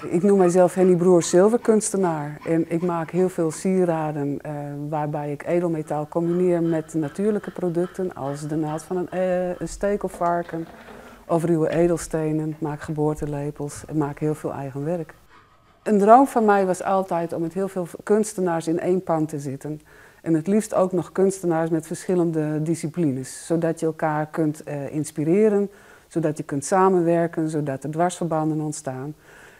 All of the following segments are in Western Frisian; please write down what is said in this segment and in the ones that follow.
Ik noem mijzelf Henny Broer zilverkunstenaar en ik maak heel veel sieraden waarbij ik edelmetaal combineer met natuurlijke producten als de naald van een stekelvarken of ruwe edelstenen, maak geboortelepels en maak heel veel eigen werk. Een droom van mij was altijd om met heel veel kunstenaars in één pand te zitten. En het liefst ook nog kunstenaars met verschillende disciplines, zodat je elkaar kunt inspireren, zodat je kunt samenwerken, zodat er dwarsverbanden ontstaan.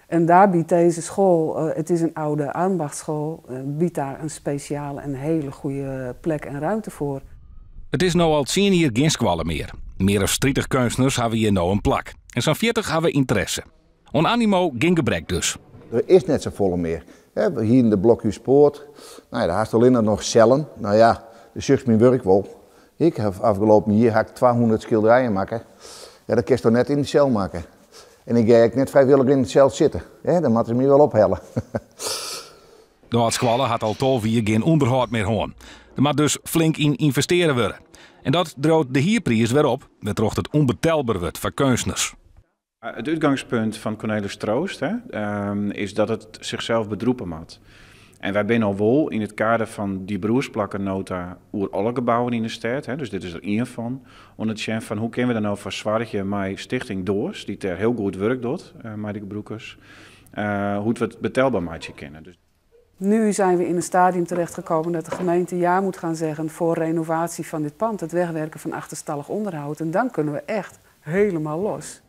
En daar biedt deze school, het is een oude ambachtschool, biedt daar een speciale en hele goede plek en ruimte voor. It is no al 10 jier gjin skoalle mear. Mear as 30 keunstners hawwe hjir no in plak. En sa'n 40 hawwe ynteresse. Oan animo gjin gebrek dus. Der is net safolle mear. Hjir yn de Blokhúspoart, no ja, dêr hast allinnich noch sellen. No ja, do sjochst myn wurk wol. Ik haw ôfrûne jier ha ik 200 skilderijen makke. Ja, dat kinst net yn de sel meitsje. En ik gean ek net frijwillich yn de sel sitten. Ja, dan moatte se my wol ophelje. De skoalle hat al 12 jier gjin ûnderhâld mear hân. Der moat dus flink yn ynvestearre wurde. En dat driuwt de hierpriis wer op, wêrtroch't it ûnbetelber wurdt foar keunstners. Het uitgangspunt van Cornelis Troost, hè, is dat it sichsels bedrûpe moat. En wy binne al wol yn it kader fan dy Broersplakkernota oer alle gebouwen yn de stêd, hè, dus dit is der ien fan, oan it sjen fan hoe kinne we der no foar soargje mei Stichting Doors, dy't dêr hiel goed wurk docht mei de gebrûkers, hoe't we it betelber meitsje kinne. Dus Nu zijn we in een stadium terechtgekomen dat de gemeente ja moet gaan zeggen voor renovatie van dit pand, het wegwerken van achterstallig onderhoud. En dan kunnen we echt helemaal los.